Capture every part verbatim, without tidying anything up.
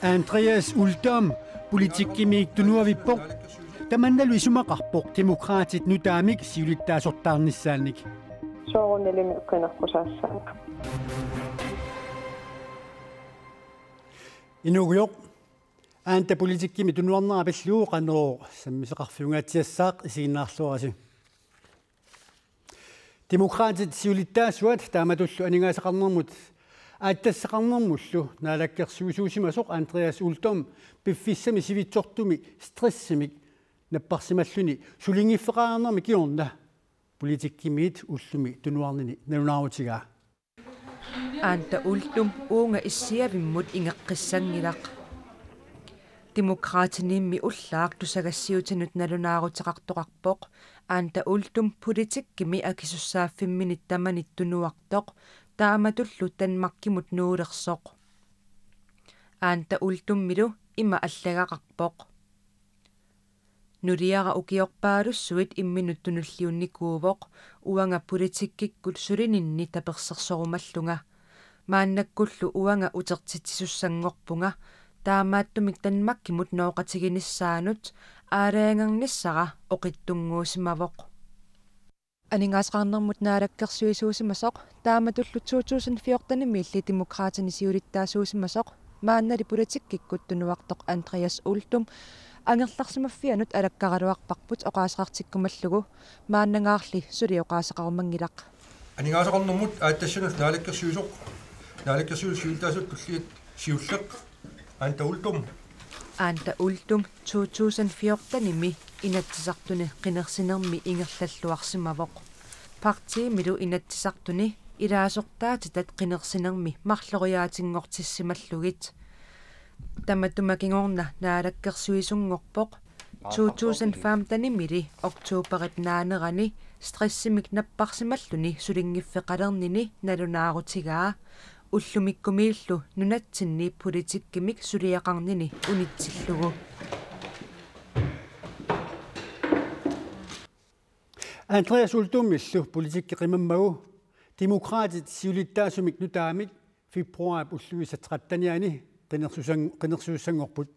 Andreas Uldum politikkimiit tunuavippoq. Tamannalu isumaqarpoq Demokraatit nutaamik siulittaasortaarnissaannik. Soorunalimi qineqqusaassaanga. Inuugujoq, Aanta politikkimi tunuarnera pillugu Qanorooq sammisaqarfiungaatsiassaaq, isiginnaarluarisi. Demokraatit siulittaasuat taamatullu aningaasaqarnermut aatsitassaqarnermullu naalakkersuisuusimasoq Andreas Uldum piffissami sivitsortumi stressimik napparsimalluni sulinngiffeqareernermi kingorna politikkimiit ullumi tunuarnini nalunaarutigaa. Aanta Uldum uunga issiavimmut ingeqqissanngilaq. Demokraatinimmi ullaaq tusagassiutinut nalunaaruteqartoqarpoq. Aanta Uldum politikkimi akisussaaffimmini tamanit tunuartoq, taamatullu Danmarkimut nuulersoq. Aanta Uldumilu ima allagaqarpoq: Nuliara ukiorpaalussuit imminut tunulliunnikuuvoq, uanga politikkikkut sulininni tapersersorumallunga. Maannakkullu uanga utertitsisussanngorpunga, taamaattumik Danmarkimut nooqatiginissaanut aalajangernissara oqitsunnguusimavoq. Aningaasaqarnermut naalakkersuisuusimasoq, taamatullu to tusind fjortenimiilli Demokraatini siulittaasuusimasoq, maannali politikkikkut tunuartoq Andreas Uldum angerlarsimaffianut alakkaraluarparput oqaaseqartikkumallugu, maannangaarli suli oqaaseqarumanngilaq. Aningaasaqarnermut aatsitassannut naalakkersuisoq, naalakkersuisut siulittaasut tulliat siulleq Aanta Uldum. Aanta Uldum to tusind fjortenimi Inatsisartuni qinersinermi ingerlalluarsimavoq. Partiimilu Inatsisartuni ilaasortaatitat qinersinermi marloriaatinngortissimallugit. Tamatuma kingorna naalakkersuisunngorpoq to tusind femtenimili oktoberip naanerani stressimik napparsimalluni sulinngiffeqalernini nalunaarutigaa, ullumikkumiillu nunatsinni politikkimik suliaqarnini unitsillugu. Andreas Uldumillu politikki qimammagu Demokraatit siulittaasumik nutaamik februaarip ulluisa trettenianni qinersusan-, qinersusussanngorput.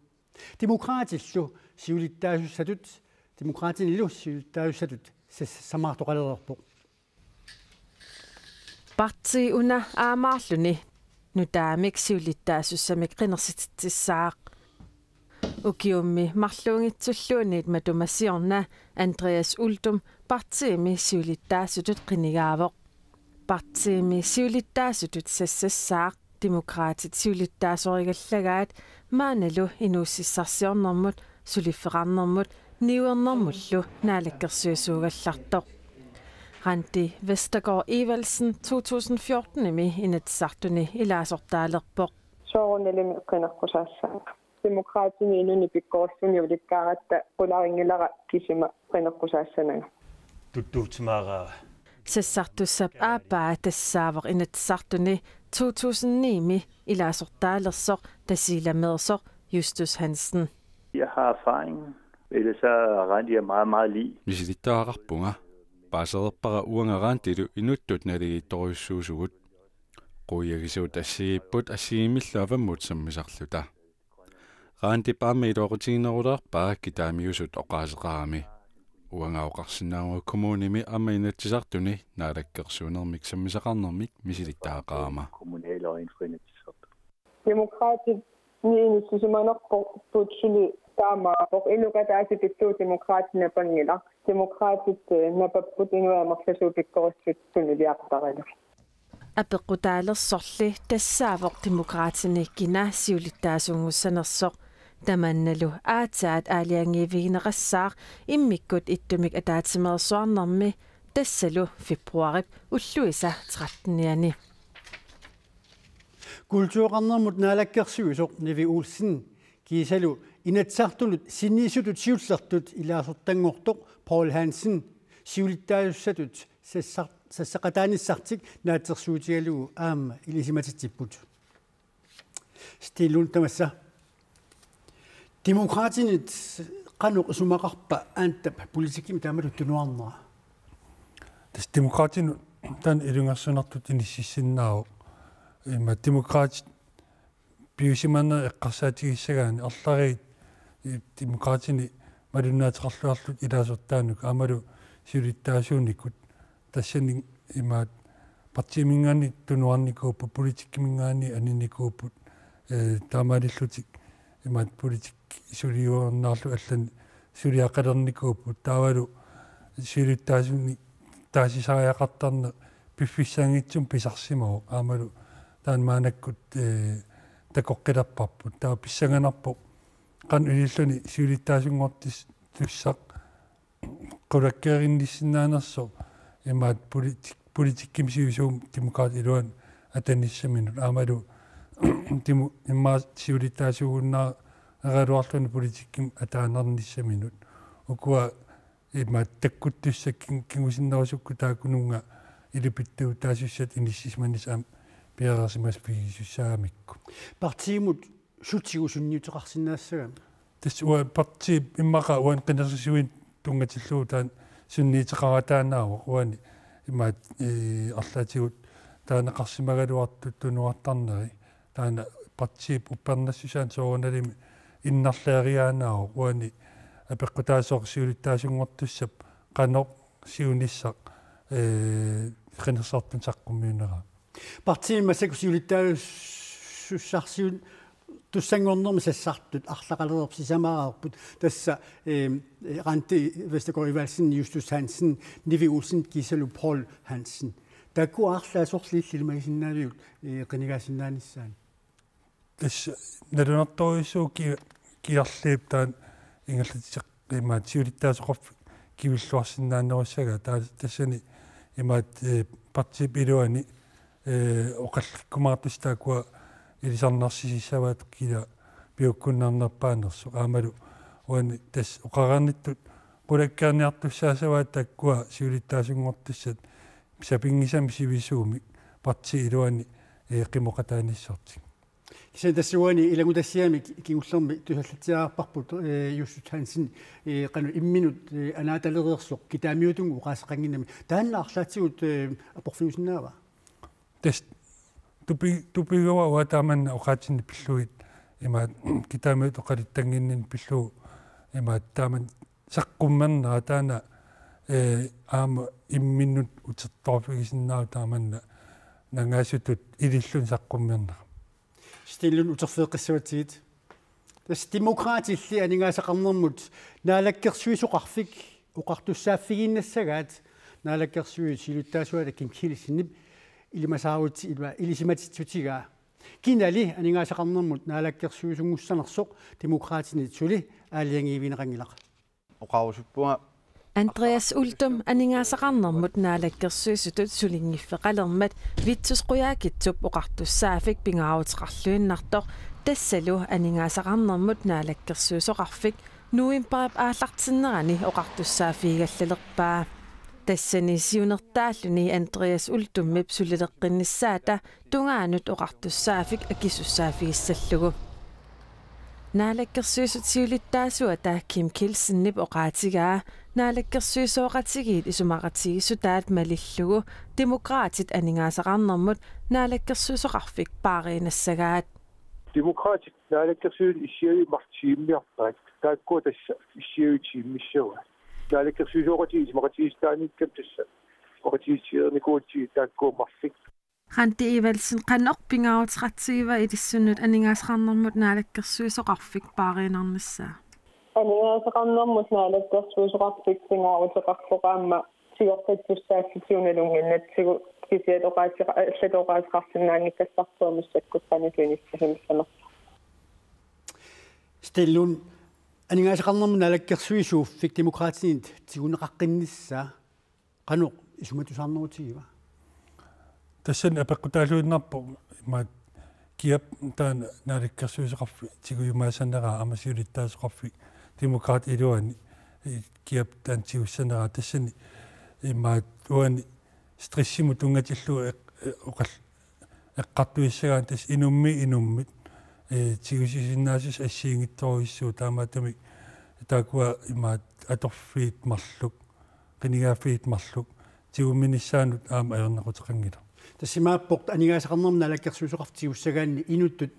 Demokraatillu siulittaasussatut, Demokraatinilu siulittaasussatut sas-, samaartoqalereerpoq. Partii una aammaarluni nutaamik siulittaasussamik qinersititsissaaq. Ukiummi marluunngitsulluunniit matuma siorna Andreas Uldum partiimi siulittaasutut qinigaavoq. Partiimi siulittaasutut sassassaaq Demokraatit siulittaasorigallagaat maannalu inuussutissarsiornermut, suliffeqarnermut niuernermullu naalakkersuisuugallartoq. Randi Vestergaard Evaldsen to tusind fjortenimi Inatsisartuni ilaasortaalerpoq. Soorunalimi qineqqusaassaanga. Demokraatini inunnik pikkorissuni ulikkaaratta qularinngilara kisima qineqqusaassananga. Tuttuutsimaaraara. Sassartussap aappaa tassaavoq Inatsisartuni to tusind ni-mi ilaasortaalersoq Tasiilameersoq Justus Hansen. Jeg har erfaring, ellers så er Randi og meget, meget lig. Misilittagaqarpunga. Paasereerpara uanga Randilu inuttut naligiittorujussuusugut. Quiagisut assigiipput assigiimmillu avammut sammisarluta. Randip aamma iluaqutiginerulerpaa kitaamiusut oqaaseqarami. Uanga oqarsinnaavunga kommunimi aamma Inatsisartuni naalakkersuinermik sammisaqarnermik misilittagaqarama. Kommunale og inden for Inatsisartut. Demokraatit ni inissisimanerput suli taamaappoq, inuit ataaseq pillugu Demokraatit napanngilaq. Demokraatit, eh, napapput inuit amerlasuut pikkorissut tunuliaqataralugit. Apeqqutaalersorli tassaavoq Demokraatini kina siulittaasuunngussanersoq. Tamannalu aatsaat aalajangiivigineqassaaq immikkut ittumik ataatsimeersuarnermi, tassalu februaarip ulluisa trettenianni. Kultureqarnermut naalakkersuisoq Nivi Olsen kiisalu Inatsisartunut sinniisutut siullertut ilaasortanngortoq Poul Hansen siulittaasussatut sassar-, sassaqataanissartik naatsorsuutigalugu aamma ilisimatitsipput. Steen Lund tamassa. Demokraatinit qanoq isumaqarpa Aantap politikkimi taamatut tunuarnera? Tassa Demokraatinut taanna ilungersunartutut inississinnaavoq. Ima Demokraatit piusimanerit eqqarsaatigissagaanni arlallit, eh, Demokraatini malunnaateqarluarlutik ilaasortaannikut aammalu siulittaasuunikut, tassani imaat partiiminngaanniit tunuarnikuupput, politikkiminngaanniit aninikuupput, eh, taamaalillutik imaat politikki suliuarnaarlutik allanik suliaqalernikuupput, taavalu siulittaasunik taasisariaqartarneq piffissanngitsumik pisarsimavoq, aammalu taanna maannakkut, eh, takoqqilerparput. Taava pissanganarpoq qanoq ililluni siulittaasunngortussaq qulakkeerinnissinnaanersoq imaat politi-, politikkimi sivisuumik Demokraatit iluanni atanissaminut aammalu timu-, immaqa siulittaasuugunnaaraluarluni politikkimik ataanarnissaminut. Ukua imaat takkuttussat kin-, kingusinnerusukkut taakkununnga ilipittuutaasussat inissisimanissaq aamma piareersimaffigisussaagamikku. Partiimut sutigut sunniuteqarsinnaassagami? Tassa uanga partiip immaqa uani qinersisuinut tunngatillugu taanna sunniuteqarataanaavoq, uani imaat, eh, arlaatigut taaneqarsimagaluartut tunuartarneri. Taanna partiip uppernassusaanut soorunalimi innarliariaanaavoq, uani apeqqutaasoq siulittaasunngortussap qanoq siunissaq, eh, qinersisartunut saqqummiuneraat. Partiimi massakkut siulittaasussarsitut tussanngornermi sassartut arlaqalereerput, sisamaareerput, tassa, eh, Randi Vestergaard Evaldsen, Justus Hansen, Nivi Olsen, Gisela Paul Hansen. Taakku arlaat sorliit ilimagisinnaaviuk, eh, qinigaasinnaanissaat? Tassa nalunartorujussuuvoq ki-, kiarliup taanna ingerlatitseq imaat siulittaasoqarfik kivilluarsinnaanerussagaat, taa-, tassani imaat, eh, partiip iluani, eh, oqallikkumaartussat taakkua ilisarnarsisissavaat kina piukkunnarnerpaanersoq. Aammalu uani tassa oqareernittut qulakkeerniartussaassavaat taakkua siulittaasunngortussat sapinngisamik sivisuumik partiip iluani, eh, qimoqataanissortik. Kisianni tassa uani ilanngutassiami ki-, kingullermi tusallatsiarparput, eh, Justus Hansen, eh, qanoq imminut, eh, anaatalereersoq kitaamiutunngooq oqaaseqannginnami. Taanna arlaatigut, eh, aporfiusinnaava? Tassa tupi-, tupiguara uanga taamanna oqaatsinni pillugit, imaat kitaamiut oqaluttannginninni pillugu, imaat taamanna saqqummernera taanna, eh, aamma imminnut utertoorfigisinnaavoq taamanna nangaasutut ililluni saqqummernera. Steen Lund, uterfigeqqissavatsigit. Tassa Demokraatilli aningaasaqarnermut naalakkersuisoqarfik oqartussaaffigiinnassagaat, naalakkersuisut siulittaasuata Kim Kielsenip ilimasaarut-, ilima-, ilisimatitsissutigaa. Kinali aningaasaqarnermut naalakkersuisunngussanersoq Demokraatinit suli aalajangiivigineqanngilaq? Oqarusuppunga Andreas Uldum aningaasaqarnermut naalakkersuisutut sulinngiffeqalermat Vittus Qujaukitsup oqartussaaffik pingaaruteqarluinnartoq, tassalu aningaasaqarnermut naalakkersuisoqarfik novembarip aallartinnerani oqartussaaffigigallalerpaa. Tassani siunertaalluni Andreas Uldumip sulileqqinnissaata tungaanut oqartussaaffik akisussaaffigissallugu. Naalakkersuisut siulittaasuata Kim Kielsenip oqaatigaa naalakkersuisooqatigiit isumaqatigiissutaat malillugu Demokraatit aningaasaqarnermut naalakkersuisoqarfik paariinnassagaat. Demokraatit naalakkersuisut issiavik marluk tiimmiarpaat, taakkua tassa issiavik tiimmissavaat. Naalakkersuisooqatigiit isumaqatigiissutaaniikkami tassa isumaqatigiissereernikuugatsigit taakkua marluk. Randi Evaldsen, qanoq pingaaruteqartigiva ilissinnut aningaasaqarnermut naalakkersuisoqarfik paariinnarnissaa? Aningaasaqarnermut naalakkersuisoqarfik pingaaruteqarpoq aamma tigoqqittussaallutigu nalunnginnatsigu, kisianni oqaaseqa-, allatut oqaaseqarsinnaanngikkassarput massakkut qanoq inissisimassanersoq. Steen Lund, aningaasaqarnermut naalakkersuisuuffik Demokraatinit tiguneqaqqinnissaa qanoq isumatusaarnerutigiva? Tassani apeqqutaalluinnarpoq imaat kiap taanna naalakkersuisoqarfik tigujumaasaneraa aamma siulittaasoqarfik Demokraatit iluani, eh, kiap taanna tigussaneraa, tassani imaat uani stressimut tunngatillugu eq-, eh, oqal-, eqqartuissagaanni tassa inummiit inummit, eh, tigusisinnaassuseq assigiinngitsorujussuuvoq, taamaattumik taakkua imaat atorfiit marluk, qinigaaffiit marluk tigumminissaannut aamma ajornaquteqanngilaq. Tassa imaappoq aningaasaqarnermut naalakkersuisoqarfik tigussagaanni inuttut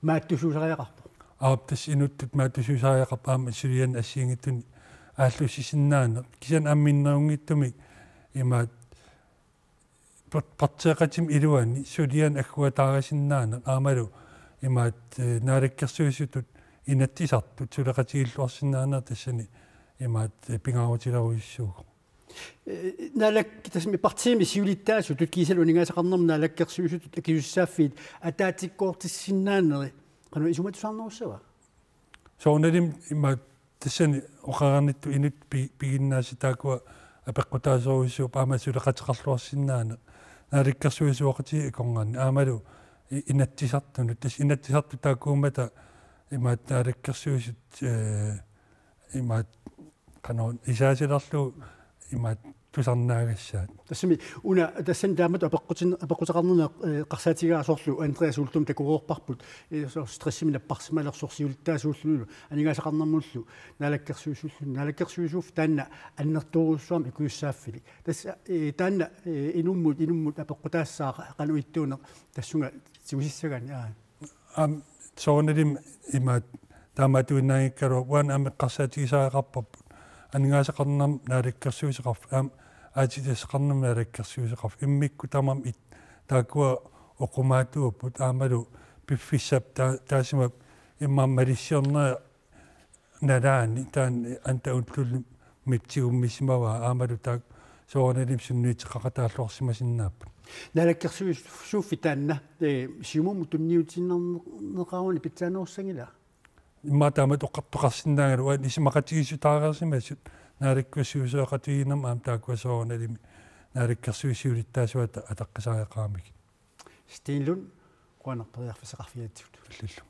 maattusuusariaqarpoq. Aap, tassa inuttut maattusuusariaqarpoq aamma suliani assigiinngitsunik aallussisinnaaneq. Kisianni aamma minnerunngitsumik imaat par-, partiiqatimik iluani suliani agguataarisinnaaneq aammalu imaat, eh, naalakkersuisutut Inatsisartut suleqatigilluarsinnaaneq tassani imaat, eh, pingaarutilerujussuuvoq. Eh, naalak-, tassami partiimi siulittaasutut kiisalu aningaasaqarnermut naalakkersuisutut akisussaaffiit ataatsikkoortissinnaaneri qanoq isumatusaarnerussava? Soorunalimi imaat tassani oqarnittut inut pi-, piginnaasat taakkua apeqqutaasorujussuupput aamma suleqateqarluarsinnaaneq. Naalakkersuisooqatigiit akornanni aammalu i-, Inatsisartunut. Tassa Inatsisartut taakkuummata imaat naalakkersuisut, eh, imaat qanoq isaasilerlugu imaat tusarnaagassaat. Tassami una tassani taamatut apeqqutin-, apeqquteqarnermi, eh, eqqarsaatigaara soorlu Andreas Uldum takoreerparput, eh, soorlu stressimik napparsimalersoq siulittaasuullunilu aningaasaqarnermullu naalakkersuisuulluni, naalakkersuisuuffik taanna annertoorujussuarmik ikusussaaffilik. Tassa, eh, taanna, eh, inummut, inummut apeqqutaassaaq qanoq ittuuneq tassunga tigusissagaanni, aa. Aamma soorunalimi imaat taamaattuinnaanngikkaluarpoq uani aamma eqqarsaatigisariaqarparput aningaasaqarnermut naalakkersuisoqarfik aamma aatsitassaqarnermut naalakkersuisoqarfik immikkut tamarmik it-, taakkua oqimaatsuupput aammalu piffissap taa-, taassuma immaqa malissiornera nalaani taanna anta ullullu miptigummisimavaa aammalu taakku soorunalimi sunniuteqaqataalluarsimasinnaapput. Naalakkersuisuuffik taanna, eh, Siumumut tunniutiinnarneqaruni pitsaanerussanngila? Immaqa taamatut oqartoqarsinnaanngilaq uani isumaqatigiissutaareersimasut naalakkersuisooqatigiinnermut aamma taakkua soorunalimi naalakkersuisut siulittaasuata ataqqisariaqaramigit. Sten Lund, qujanaq periarfissaqarfigigatsigut. Allillu.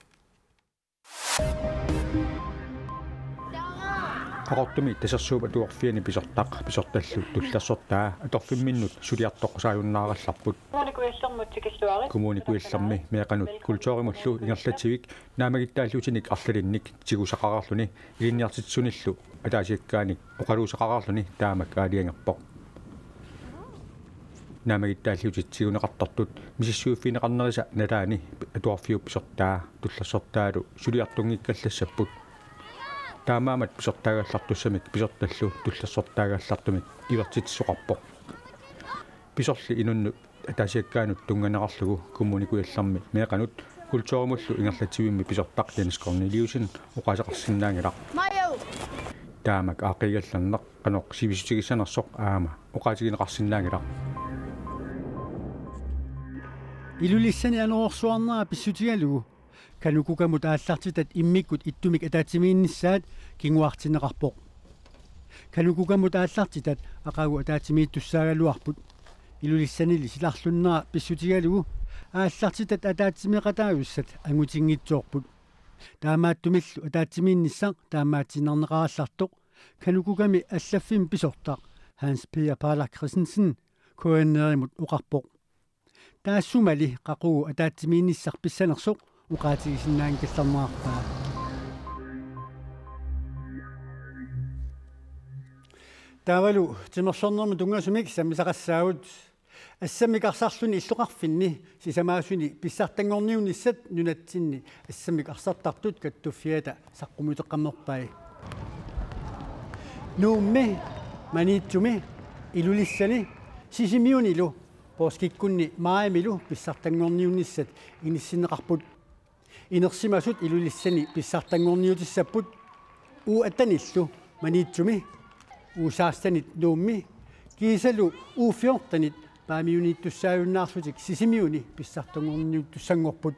Qaqortumi Tasersuup Atuarfiani pisortaq, pisortallu Tullersortaa, atorfimminnut suliartoqqusaajunnaarallarput. Kommune Kujallermut tikilluarit. Kommune Kujallermi meeqqanut kulturimullu ingerlatsivik naammagittaalluutinik arlalinnik tigusaqareerluni ilinniartitsisunillu ataasiakkaanik oqaluusaqareerluni taamak aalajangerpoq. Naammagittaalluutit tiguneqartartut misissuiffigineqarnerisa nalaani atuarfiup pisortaa Tullersortaalu suliartunngikkallassapput. Taamaammat pisortaagaallartussamik pisortallu Tullersortaagaallartumik ivertitsisoqarpoq. Pisorli inunnut ataasiakkaanut tunnganeqarlugu Kommune Kujallermi meeqqanut kulturimullu ingerlatsivimmi pisortaq Jens Korneliussen oqaaseqarsinnaanngilaq. Taamak aaqqiigallarneq qanoq sivisutigissanersoq aamma oqaatigineqarsinnaanngilaq. Ilulissani anorersuarnera pissutigalugu Kanukukamut aallartitat immikkut ittumik ataatsimiinnissaat kinguartinneqarpoq. Kanukukamut aallartitat aqagu ataatsimiittussaagaluarput. Ilulissanili silarlunnera pissutigalugu aallartitat ataatsimeeqataajussat angutinngitsoorput. Taamaattumillu ataatsimiinnissaq taamaatiinnarneqarallartoq Kanukukami allaffimmi pisortaq Hans Peter Paller Christensen K N R-imut oqarpoq. Taassumali qaqugu ataatsimiinnissaq pissanersoq oqaatigisinnaanngikkallarnerarpaa. Taavalu timersornermut tunngasumik sammisaqassaagut. Assammik arsarluni illoqarfinni sisamaasuni pissartanngorniunissat nunatsinni assammik arsartartut kattuffiata saqqummiuteqqammerpai. Nuummi, Maniitsumi, Ilulissani, Sisimiunilu poorskikkunni maajimilu pissartanngorniunissat inissinneqarput. Inersimasut Ilulissani pissartanngorniutissapput U attenillu Maniitsumi, U sekstenit Nuummi, kiisalu U fjortenit Paamiuniittussaajunnaarlutik Sisimiuni pissartanngorniuttussanngorput.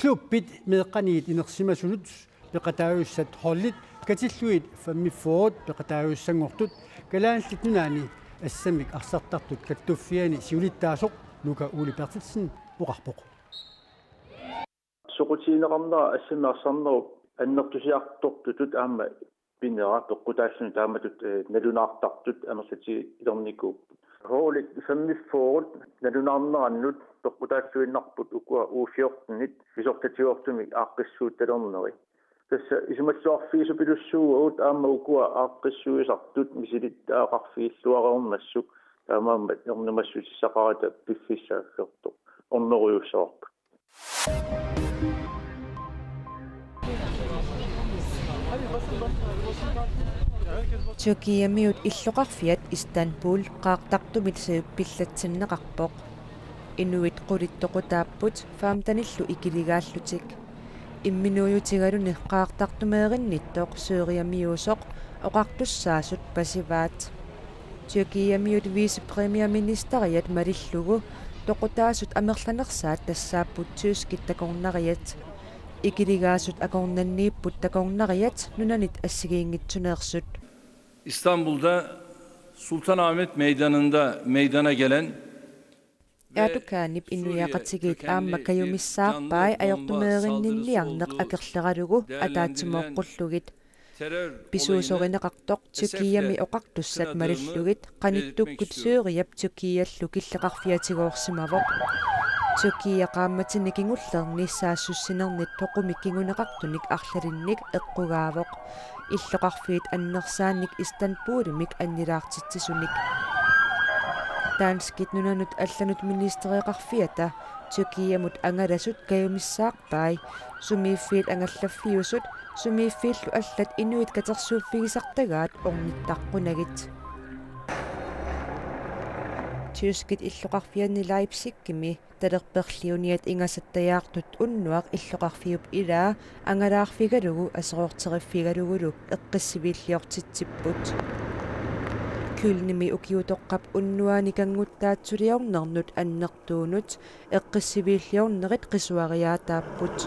Klubbit, meeqqaniit inersimasunut peqataajussat holdit katillugit femogfyrre peqataajussanngortut Kalaallit Nunaanni assammik arsartartut kattuffianni siulittaasoq Nuka Ole Berthelsen oqarpoq. Soqutigineqarnera assammik arsarnerup annertusiartortutut aamma pinera peqqutaalluni taamatut, eh, nalunaartartut amerlatigilernikuupput. Holdit femogfyrre nalunaarnerannut peqqutaalluinnarput ukua U fjortenit pisortatigoortumik aaqqissuuttalerneri. Tassa isumalluarfigisapilussuuvugut aamma ukua aaqqissuisartut misilittagaqarfigilluareermassuk taamaammat ernumassutissaqarata piffissaaffeqartoq ornerujussuarput. Tyrkiamiut illoqarfiat Istanbul qaartartumit sajuppillatsinneqarpoq. Inuit qulit toqutaapput femtenillu ikiligaallutik. Imminuujutigaluni qaartartumeerinnittoq Syriamiuusoq oqartussaasut pasivaat. Tyrkiamiut vicepremierministeriat malillugu toqutaasut amerlanersaat tassaapput tyskit takornariat. Ikiligaasut akornanniipput takornariat nunanit assigiinngitsuneersut. İstanbul'da Sultanahmet Meydanı'nda meydana gelen Erdoganip inuiaqatigiit aamma kajumissaarpai ajortumeerinninniarneq akerleralugu ataatsimoorpullugit. Pisuusorineqartoq Tyrkiami oqartussat malillugit qanittukkut Syriap Tyrkiallu killeqarfiatigoorsimavoq. Tyrkia qaammatini kingullerni saassussinernit toqumik kinguneqartunik arlalinnik eqqugaavoq. Illoqarfiit annersaannik Istanbulimik annilaartitsisunik. Danskit nunanut allanut ministereqarfiata Tyrkiamut angalasut kajumissaarpai, sumiiffiit angallaffiusut, sumiiffiillu allat inuit katersuuffigisartagaat ornittaqqunagit. Tyskit illoqarfianni Leipzigimi talerperliuniat ingasattajaartut unnuaq illoqarfiup ilaa angalaarfigalugu aserorteriffigalugulu eqqissiviilliortitsipput. Kølnimi ukiutoqqap unnuaani kannguttaatsuliornernut annertuunut eqqissiviilliornerit qisuariaataapput.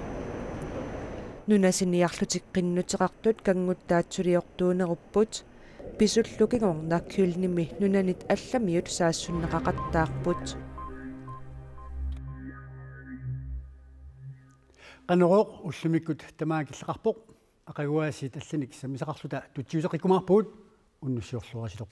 Nunasiniarlutik qinnuteqartut kannguttaatsuliortuunerupput. Pisullu kingorna Kølnimi nunanit allamiut saassunneqaqattaarput. Qanorooq ullumikkut tamaat killeqarpoq, aqaguaasiit allanik sammisaqarluta tutsiuseqqikkumaarpugut, unnussiorluarisilu.